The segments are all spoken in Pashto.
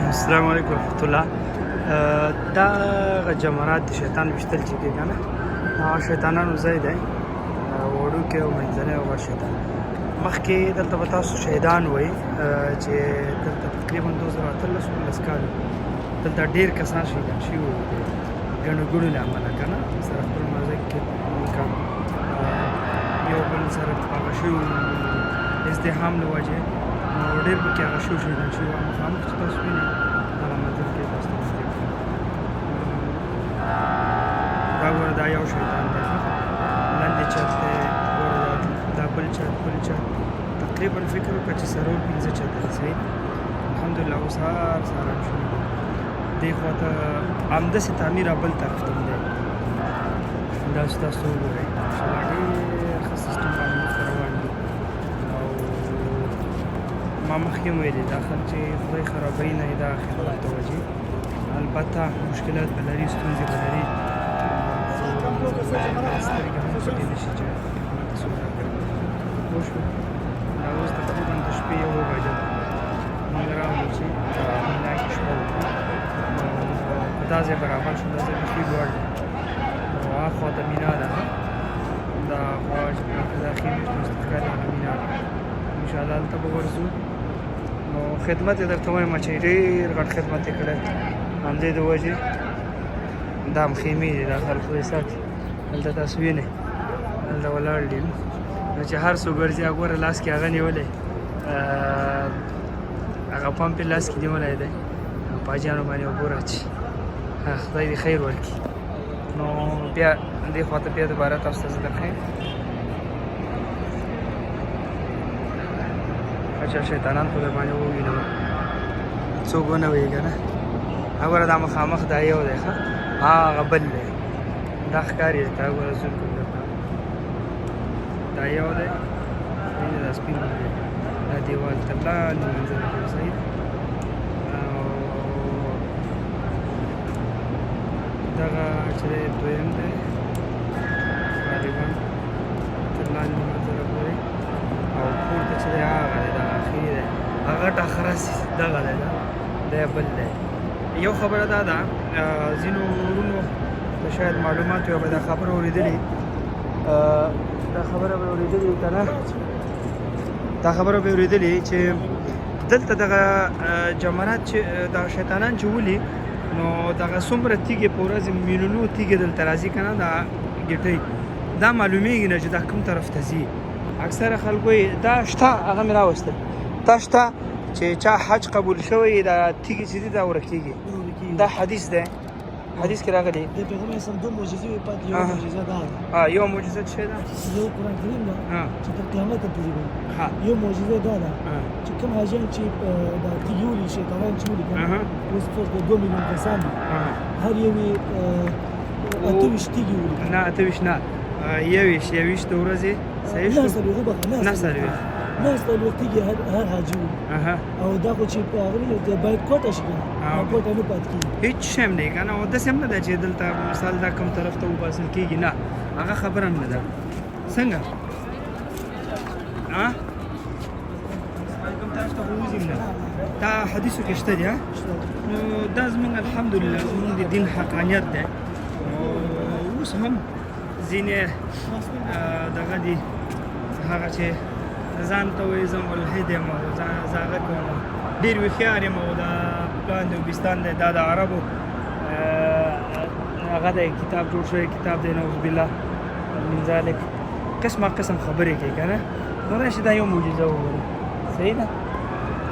السلام علیکم ورحمت الله. دا جمرات د شیطان ویشتل چې کېږي نه، هغه شیطانانو ځای دی، وړوکی او منځنی او غټ شیطان. مخکې دلته به تاسو شهیدان وئ چې دلته تقریبا 2018 19 کال دلته ډېر کسان شهیدان شوي وو د ګڼو ګوڼو له امله، که نه سره خپل مزه کې یو بل سره هغه شوي وو ازدحام له وجې، نو ډېر پکې هغه شوي شهیدان شوي وو. مخامخ چې تاسو وینئ دغه منزل کې تاسو ته نږدې کړم، دا ګوره دا یو شیطان دی، ښه لاندې چت دی، ګوره دا بل چت، بل چت، تقریبا فکر وکړه چې څلور پنځه چت دی. صحیح ده، الحمدلله اوس هر څه ارام شوي دي. دې خوا ته همداسې تعمیر بل طرف ته هم دی. دا چې تاسو وګورئ، ماشاءالله ډېر ښه سیستم باندې مخ ته روان دي. او ما مخکې هم ویلي، دا خلک چې خدای خرابوي نه دا خدمت ته وځي، البته مشکلات به لري، ستونزې به لري، سترګې هم پټې نه شي چې خدمت ته څوک راکړي. پوه شوې؟ دا اوس تقریبا د شپې 1 بجه ده. موږ راغلو چې مینا کې شپه وکړو، نو په دا ځای برابر شو. دا ځای بیخي لوړ دی، نو هاخوا ته مینا ده. دا خوا چې پرته دا خیمې چې تاسو ته ښکاري هغه مینا ده. انشاءالله هلته به ورځو. نو خدمت یې درته وایم چې ډېر غټ خدمت یې کړی. همدې د وجې دا هم خیمې دي، دا خلک خدای ساتي. دلته تاسو وینئ دلته ولاړ دي، نو چې هر څوک ورځي، هغه ګوره لاس کې هغه نیولی، هغه پمپ یې لاس کې نیولی دی، په حاجیانو باندې اوبه راچي. خدای دې خیر ورکړي. نو بیا دې خوا ته بیا دوباره تاسو ته زه درښیم. اچھا، شیطانان خو در باندې ووینم، څوک ونه وایي که نه. وګوره دا مخامخ دا یو دی، ښه هغه بل دی، دا ښکاري درته. وګوره زوم کوم درته، دا یو دی، صحیح ده؟ دا سپین دی، دا دیوال تر لاندې منظره کوي. صحیح ده؟ او دغه چې دی دویم دی، غالبا تر لاندې منظره پورې. او پورته چې دی هغه دی، دغه اخري دی، هغه غټه خره دغه دی، دا دی بل دی. یو خبره دا ده، ځینو ورونو ته شاید معلومات وي، به دا خبره اورېدلې، دا خبره به اورېدلې که نه، دا خبره به اورېدلې چې دلته دغه جمرات چې دغه شیطانان چې ولي، نو دغه څومره تیږې په ورځ میلیونو تیږې دلته راځي که نه، دا ګټۍ دا معلومیږي نه چې دا کوم طرف ته ځي. اکثره خلکو یې دا شته، هغه مې راوستل، دا شته چې چا حج قبول شوی دا تیږې چې دي دا ورکیږي. دا حدیث دی، حدیث کې راغلی. د پیغمبر اسلام دوه معجزې وې پاتې، یو معجزه دا ده. یو معجزه څه ده؟ یو قرآن کریم ده چې تر قیامته پورې به. یو معجزه دا ده چې کوم حاجیان چې دا تیږې ولي، شیطانان چې ولي، اوس فرض کړه 2 میلیون کسان دي، هر یو یې 28 تیږې ولي. نه، 28 نه، 21، 21 د ورځې. صحیح شو؟ 49 وبخښه. 49. 49 تیږې هر حاجي ولي. او دا خو چې په هغه باید کوټه شي که نه، کوټه نه پاتې کېږي. هیڅ شی هم نه که نه. او داسې هم نه ده چې دلته مثال دا کوم طرف ته وباسل کېږي، نه، هغه خبره هم نه ده. څنګه کوم طرف ته خو وځي نه، دا حدیثو کې شته دی. نو دا زمونږ الحمدلله زمونږ د دین حقانیت دی. اوس هم ځینې دغه دي هغه چې ځان ته وایي زه ملحد یم او زه هغه کوم، ډېر هوښیار یم، او دا پلان دی بستان دی، دا د عربو هغه دی کتاب جوړ شوی کتاب دی، نعوذ بالله من ذلک، قسمه قسم خبرې کوي که نه. نو راشي دا یو معجزه وګوري. صحیح ده؟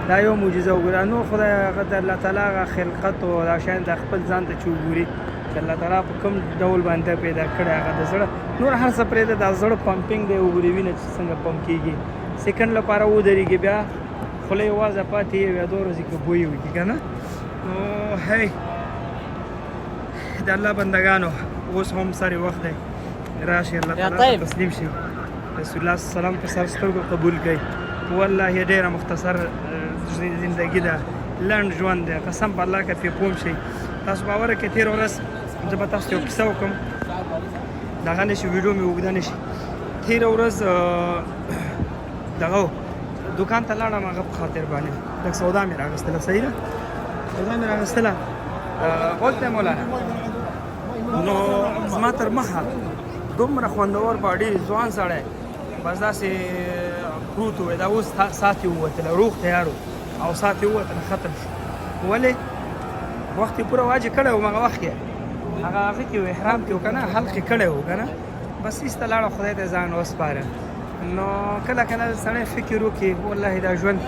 دا یو معجزه وګوره. نو خدای هغه د الله تعالی هغه خلقت او دا شیان د خپل ځان ته چې وګوري چې الله تعالی په کوم ډول باندې پیدا کړی، هغه د زړه نور هر څه پرېږده، دا زړه pumping دی وګوري، وینه چې څنګه پمپ کېږي، سیکنډ لپاره ودرېږي، بیا خوله یې وازه پاتې وي، بیا دوه ورځې کې بوی وکړي که نه. نو هی د الله بندګانو، اوس هم سر وخت دی، راشي الله تعالی ته تسلیم شي، رسول الله صلی الله علیه وسلم په سر سترګو قبول کړي. والله ډېره مختصر زندگی ده، لنډ ژوند دی، قسم په الله که پرې پوه شئ تاسو باور کړئ. تېره ورځ زه به تاسو ته یو کیسه وکړم، دغه نه شي ویډیو مې اوږده نه شي. تېره ورځ دغه دوکان ته لاړم، هغه په خاطر باندې لږ سودا مې راغستله. صحیح ده؟ دا مې راغستله غولته مولانا. نو زما تر مخه دومره خوندور باډي ځوان سړی بس داسې پروت و، دا اوس سات یې ووتله، روغ تیار و او سات یې ووتله، ختم شو. ولې وخت یې پوره واجب کړی و، هغه وخت یې هغه هغه کې و، احرام کې و که نه، حلق یې کړی و که نه، بس ایسته لاړه خدای ته ځان وسپاره. نو کله کله سړی فکر وکړي والله دا ژوند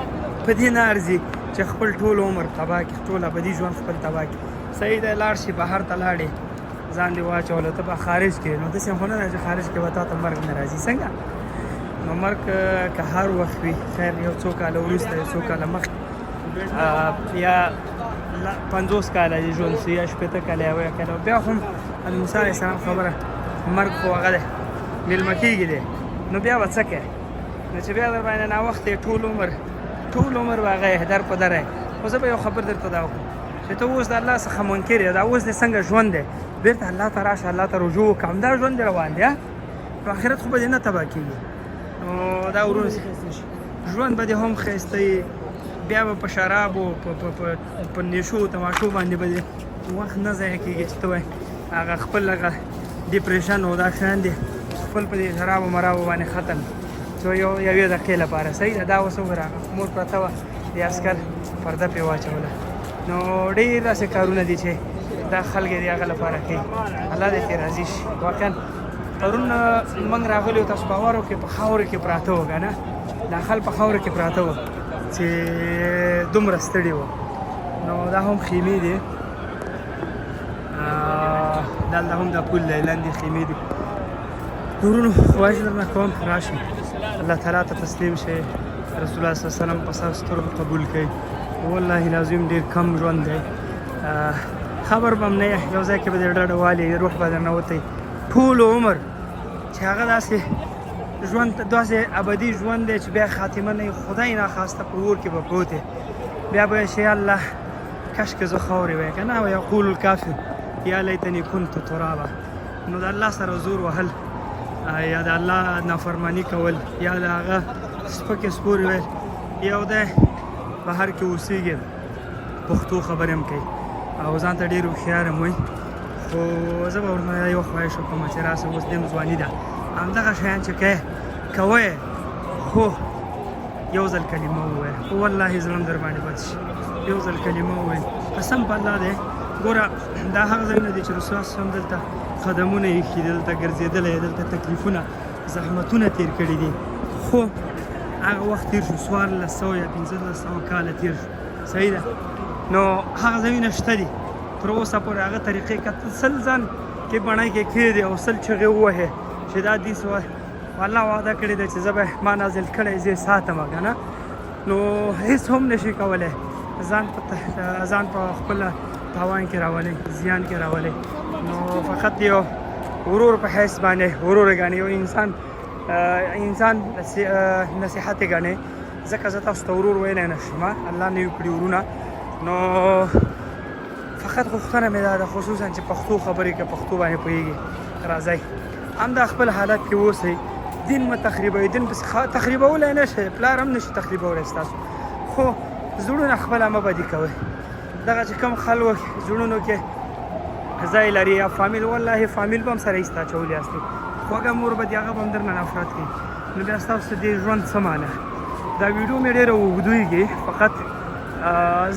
په دې نه ارزي چې خپل ټول عمر تباه کړي، ټول ابدي ژوند خپل تباه کړي. صحیح دی، لاړ شي بهر ته لاړې، ځان دې واچوله، ته به خارج کې، نو داسې خو نه ده چې خارج کې به تا ته مرګ نه راځي. څنګه؟ نو مرګ که هر وخت وي، خیر یو څو کاله وروسته، یو څو کاله مخکې، یا 50 کاله یې ژوند شي، یا 60 کاله، یا 70 کاله، بیا هم د موسی علیه السلام خبره مرګ خو هغه دی، مېلمه کېږي دی، نو بیا به څه کوې؟ نو چې بیا در باندې ناوخته یې ټول عمر به هغه در په در یې. خو زه به یو خبر درته دا وکړم چې ته اوس د الله څخه منکر یې، دا اوس دې څنګه ژوند دی، بېرته الله ته راشه، الله ته رجوع وکړه، همدا ژوند دې روان دی، نو آخرت خو به دې نه تباه کېږي. نو دا ورونه ژوند به دې هم ښایسته وي، بیا به په شرابو په نشو تماشو باندې به دې وخت نه ضایع کېږي چې ته وایې هغه خپل هغه ډپریشن او دا شیان دې خپل په دې شرابو مرابو باندې ختم څو یو یوې دقیقې لپاره. صحیح ده. دا اوس وګوره هغه مور پرته وه، دې عسکر پرده پرې واچوله. نو ډېر داسې کارونه دي چې دا خلک یې د هغه لپاره کوي. الله دې ترې راضي شي. واقعا پرون موږ راغلي وو، تاسو باور وکړئ په خاورو کې پراته وو که نه، دا خلک په خاورو کې پراته وو چې دومره ستړي وو. نو دا هم خیمې دي، دلته هم دا پول دی، لاندې خیمې دي. ورونو خواهش درنه کوم راشئ، الله تعالی ته تسلیم شئ، رسول الله صلی الله علیه وسلم په سر سترګو قبول کړئ. والله العظیم ډېر کم ژوند دی، خبر به هم نه یې، یو ځای کې به دې ډډه والي، روح به درنه وتی ټول عمر، چې هغه داسې ژوند ته داسې ابدي ژوند دی چې بیا خاتمه نه وي، خدای ناخواسته په اور کې به پروت یې، بیا به شي الله کش که زه خاورې وای که نه، ویقول الکافر یا لیتني کنت ترابا. نو د الله سره زور وهل یا د الله نافرمانی کول یا د هغه سپکې سپورې ویل، یو دی بهر کې اوسېږي پښتو خبرې هم کوي او ځان ته ډېر هوښیار هم وي، خو زه به ورته یو خواهش وکړم چې راسه اوس دې هم ځواني ده، همدغه شیان چې کوې کوه یې، خو یو ځل کلمه ووایه، خو والله زړه هم در باندې بد شي، یو ځل کلمه ووایه، قسم په الله دی. ګوره دا هغه ځایونه دي چې رسول الله صلی الله علیه وسلم دلته قدمونه ایښي دي، دلته ګرځېدلی، دلته تکلیفونه زحمتونه تېر کړي دي، خو هغه وخت تېر شو، 1400 یا 1500 کاله تېر شو. صحیح ده. نو هغه ځایونه شته دي تر اوسه پورې، هغه طریقې که ته سل ځان کې بڼۍ کې کښېږدې او سل چغې ووهې چې دا دیس الله وعده کړې ده چې زه به ما نازل کړی زه یې ساتم که نه، نو هیڅ هم نشي کولی، ځان په خپله تاوان کې راولي، زیان کې راولي. نو فقط یو ورور په حیث باندې ورور ګڼي، یو انسان نصیحت ګڼي، ځکه زه تاسو ته ورور ویلی نه شم، الله نه یو کړي ورونه. نو فقط غوښتنه مې دا ده خصوصا چې پښتو خبرې که پښتو باندې پوهېږي، راځئ همدا خپل حالت کې اوسئ، دین مه تخریبوئ، دین پسې تخریبولی نه شئ، پلار هم نشي تخریبولی ستاسو، خو زړونه خپله مه بدي کوئ. دغه چې کوم خلک زړونو کې ځای لري یا فامیل، والله فامیل به هم سره ایسته اچولي یاستئ، خوږه مور به دي هغه به هم درنه نفرت کوي، نو بیا ستاسو د ژوند څه معنا؟ دا ویډیو مې ډېره اوږدویږي، فقط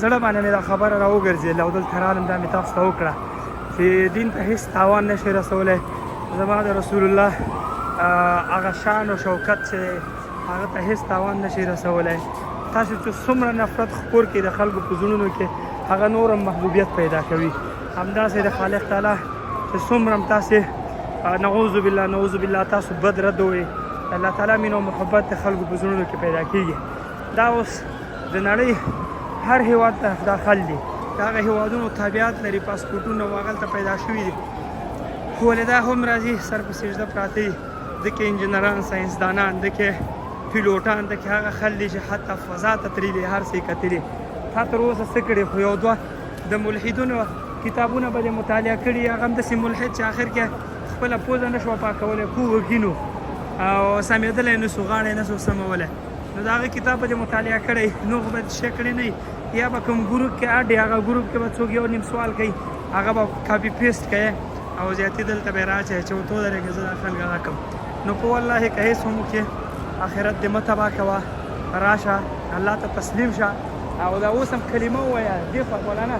زړه باندې مې دا خبره راوګرځېدله او دلته رالم، دا مې تاسو ته وکړه چې دین ته هېڅ تاوان نه شي رسولی. زما د رسول الله هغه شان او شوکت چې هغه ته هېڅ تاوان نه شي رسولی. تاسو چې څومره نفرت خپور کړئ د خلکو په زړونو کې، هغه نور هم محبوبیت پیدا کوي. همداسې د خالق تعالی چې څومره هم تاسې نعوذ بالله نعوذ بالله تاسو بد رد وئ، الله تعالی مینه او محبت د خلکو په زړونو کې پیدا کیږي. دا اوس د نړۍ هر هیواد ته دا خل دي، د هغه هیوادونو تابعیت لري، پاسپورټونه او هغلته پیدا شوي دي، خو ولې دا هم راځي سر په سجده پراته دي. دکې انجینران، ساینسدانان، دکې پیلوټان، دکې هغه خل دي چې حتی فضا ته تللي، هر څه یې کتلي. تا تر اوسه څه کړي؟ خو یو دوه د ملحدونو کتابونه به دې مطالعه کړي، هغه هم داسې ملحد چې آخر کې خپله پوزه نه شوه پاکولی، کوه کینو او سمېدلی نه سو، غاړه یې نه سو سمولی، نو د هغه کتاب به دې مطالعه کړی، نور خو به دې شی کړی نه وي. یا به کوم ګروپ کې اډ هغه ګروپ کې به څوک یو نیم سوال کوي، هغه به کاپي پیسټ کوي او زیاتې دلته به راچوي چې ورته ودرېږه زه دا خلک هغه کوم. نو په والله که هېڅ هم وکړې آخرت دې مه تباه کوه، راشه الله ته تسلیم شه. او دا اوس هم کلمه ووایه، دې خوا مولانا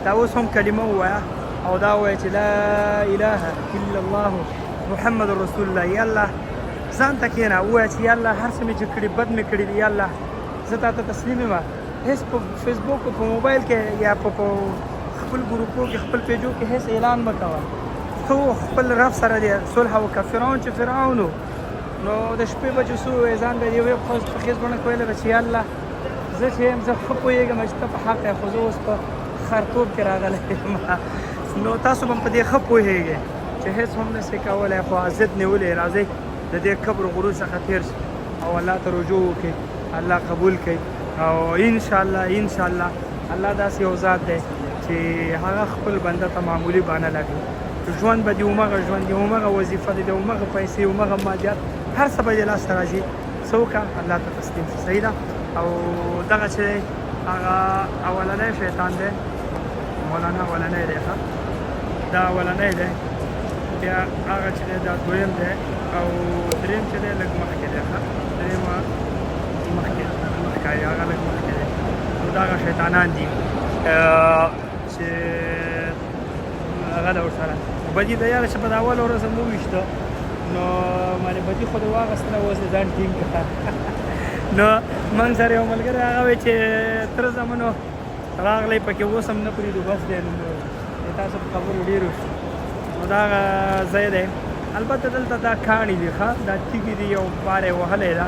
دا اوس هم کلمه ووایه او دا ووایه چې لا اله الا الله محمد رسول الله. یا الله ځان ته کښېنه، ووایه چې یا الله هر څه مې چې کړي بد مې کړي دي، یا الله زه تا ته تسلیم یم. هېڅ په فیسبوک او په موبایل کې یا په خپل ګروپو کې خپل پیجو کې هېڅ اعلان مه کوه، ته خپل رب سره دې صلح وکړه. فرعون چې فرعون و نو د شپې به چې څه ووایې ځان به دې ویې په خېز بڼه کویله به چې یا الله زه چې یم زه ښه پوهېږم چې ته په حق یې، خو زه اوس په خرتوب کې راغلی یم. نو تاسو به هم په دې ښه پوهېږئ چې هېڅ هم نه شئ کولی، خو عزت نیولی. راځئ د دې کبر غرور څخه تېر شئ او الله ته رجوع وکړئ، الله قبول کړئ. او انشاءالله انشاءالله الله داسې یو ذات دی چې هغه خپل بنده ته معمولي بانه لګوي. ژوند به دې هماغه ژوند دی، هماغه وظیفه دی، هماغه پیسې، هماغه مادیات، هر څه به دې لاسته راځي. څه وکړه، الله ته تسلیم شه. صحیح ده. او دغه چې دی هغه اولنی شیطان دی، مولانا اولنی دی، ښه دا اولنی دی، بیا هغه چې دی دا دویم دی، او دریم چې دی لږ مخکې دی، ښه دریم مخکې مخکې هغه لږ مخکې دی. نو دا هغه شیطانان دي چې هغه ده ورسره بدي ته یاره چې په دا اوله ورځ هم وویشته نو معنې بدي خو دې واخیستله، اوس دې ځان ټینګ کړه. نو موږ سره یو ملګری هغه وایي چې تر زمنو راغلی پکې اوس هم نه پرېږدو، بس دی. نو تاسو په خبرو ډېر وشو. نو دا هغه ځای دی. البته دلته دا کاڼي دي، ښه دا تیږې دي، یو بار یې وهلی ده،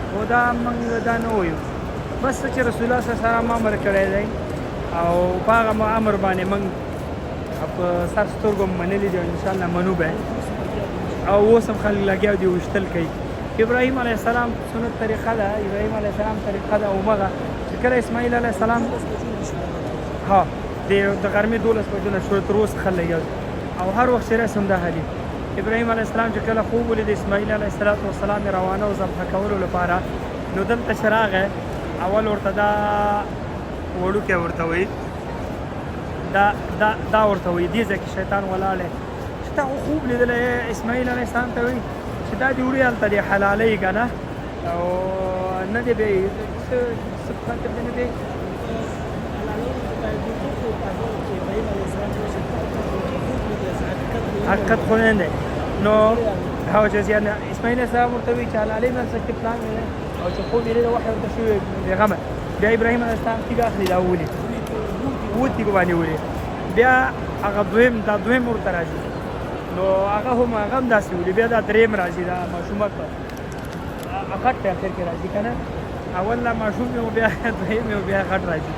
خو دا موږ دا نه وایو. بس چې رسول الله صلی الله علیه وسلم امر کړی دی او په هغه امر باندې موږ په سر سترګو منلي دي او انشاءالله منو به. او اوس هم خلک لګیا دي ویشتل کوي. ابراهیم علیه السلام سنت طریقه ده، ابراهیم علیه السلام طریقه ده همغه چې کله اسماعیل علیه السلام ها د غرمې 12 بجو نه شروع تر اوسه خلک لګیا دي او هر وخت چې راشي همدا حالي. ابراهیم علیه السلام چې کله خوب ولید اسماعیل علیه السلام یې روانه او ذبح کولو لپاره، نو دلته چې راغی اول ورته دا وړوکی ورته وایي، دا دا دا ورته وایي، دې ځای کې شیطان ولاړ دی چې تا خو خوب لیدلی. اسماعیل علیه السلام ته وایي چې دا دې وړي هلته دې حلالوي که نه، او نه دې بیا څه په خاطر دې نه بیا حقیقت خو نه دی. نو هغه چې زیان اسماعیل علیه السلام ورته وایي چې حلالوي مې څه کې پلان مې دی، او چې خوب یې لیدلی وحی ورته شوی بېغمه. بیا ابراهیم علیه السلام تیږه اخلي، دا ولي اووه تیږو باندې ولي. بیا هغه دویم دا دویم ورته راځي، نو هغه هم هغه هم داسې ولي. بیا دا دریم راځي، دا ماشومک غټ په اخر کې راځي که نه، اول لا ماشوم یو، بیا دویم یو، بیا غټ راځي.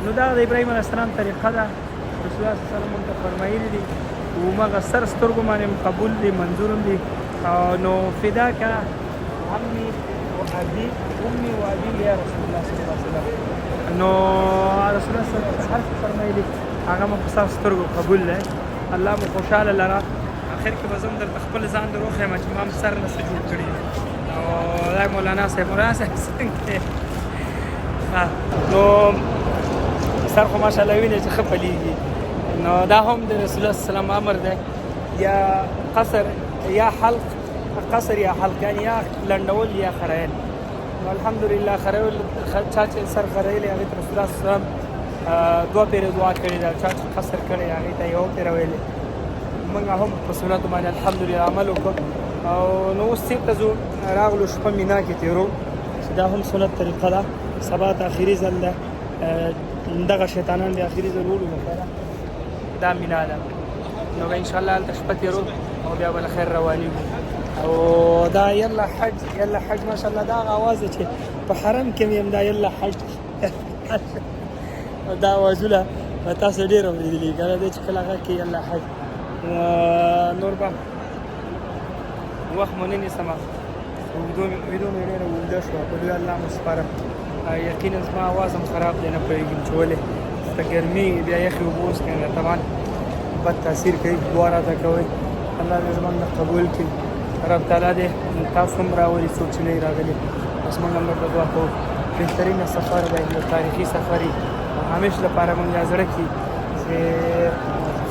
نو دا د ابراهیم علیه السلام طریقه ده. رسول الله صلی الله علیه وسلم موږ ته فرمایلي دي، هماغه سر سترګو باندې هم قبول دي، منظور هم دي. نو فداک عمي وابي امي وابي يا رسول الله صلی الله علیه وسلم. نو رسول الله صلی الله علیه وسلم هر څه فرمایلي هغه مو په سر سترګو قبول دی. الله مو خوشحاله لره. اخر کې به زه هم درته خپل ځان در وښیم چې ما هم سر نه څه جوړ کړي. او دا مولانا صاحب، مولانا صاحب څنګه دی؟ نو سر خو ماشاءالله وینئ چې ښه پلېږي. نو دا هم د رسول الله صلی الله علیه وسلم امر دی، یا قصر یا حلق، قصر یا حلق، یعنی یا لنډول یا خریل. نو الحمدلله خریل چا چې سر خریلی هغې ته رسول الله صلی الله علیه وسلم دوه پېرې دعا کړې ده، چا چې قصر کړی هغې ته یو پېره ویلې. موږ هم په سنتو باندې الحمدلله عمل وکړو. او نو اوس چېرته ځو؟ راغلو شپه مینا کې تېرو، چې دا هم سنت طریقه ده. سبا ته اخري ځل ده، دغه شیطانان بیا اخري ځل وړو. دا مینا ده، نو به انشاءالله هلته شپه تېرو او بیا به له خیر روانېږو. او دا یلا حج، یلا حج ماشاءالله دا هغه اواز دی چې په حرم کې مې هم دا یلا حج دا اوازونه به تاسو ډېر اورېدلي که نه، دی چې کله غږ کوي یلا حج. نور به وخت مو نه نیسم، ویډیو مې ډېره اوږده شوه، په لوی الله مو سپارم. یقینا زما اواز هم خراب دی، نه پوهېږم چې ولې. ته ګرمي بیا یخې اوبه وڅښئ، طبعا بد تاثیر کوي. دعا راته کوئ، الله دې زموږ نه قبول کړي. رب تعالی دې تاسو هم راولي، څوک چې نه راغلي، بس موږ هم درته دعا کوو. بهترینه سفر به یو تاریخي سفر وي او همیش لپاره مونږ زړه کې چې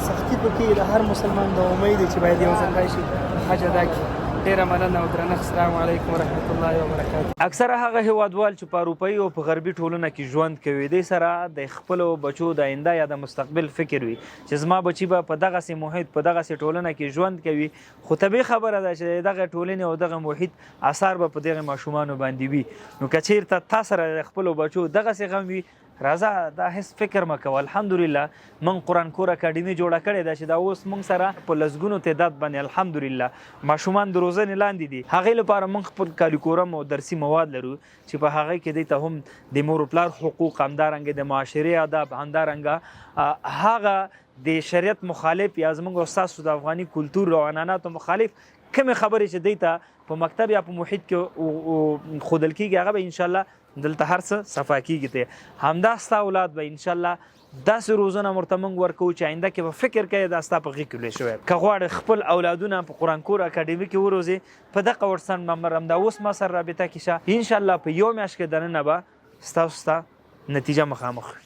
سختي پکې د هر مسلمان د امید چې باید یو ځل راشي حج ادا کړي. ډیره مننه او درنښت. السلام علیکم ورحمت الله وبرکاته. اکثره هغه هیوادوال چې په اروپایي او په غربي ټولنه کې ژوند کوي، دوی سره د خپلو بچو د آینده یا د مستقبل فکر وي چې زما بچي به په دغسې محیط، په دغسې ټولنه کې ژوند کوي. خو طبیعي خبره ده چې دغه ټولنې او دغه محیط اثر به په دغه ماشومانو باندې وي. نو که چیرته تا سره د خپلو بچو دغسې غم وي، راځه دا هیڅ فکر مه کوه. الحمدلله موږ قرآن کور اکاډمي جوړه کړې ده چې دا اوس موږ سره په لسګونو تعداد باندې الحمدلله ماشومان د روزنې لاندې دي. هغې لپاره موږ خپل کالیکورم او درسي مواد لرو چې په هغې کې دوی ته هم د مور و پلار حقوق، همدارنګه د معاشرې آداب، همدارنګه هغه د شریعت مخالف یا زموږ او ستاسو د افغاني کلتور او عنعناتو مخالف کومې خبرې چې دوی ته په مکتب یا په محیط کې ښودل کېږي، هغه به انشاءالله دلته هر څه صفا کیږي. ته همدا ستا اولاد به ان شاء الله داسې روزنه ورته موږ ورکوو چې آینده کې به فکر کوي دا ستا په غېږ کې لوی شوی. که غواړې خپل اولادونه په قرآن کور اکاډمي کې وروزې، په دغه واټساپ نمبر همدا اوس ما سره رابطه کې شه. ان شاء الله په یو میاشت کې دننه به ستاسو ستا نتیجه مخامخ وي.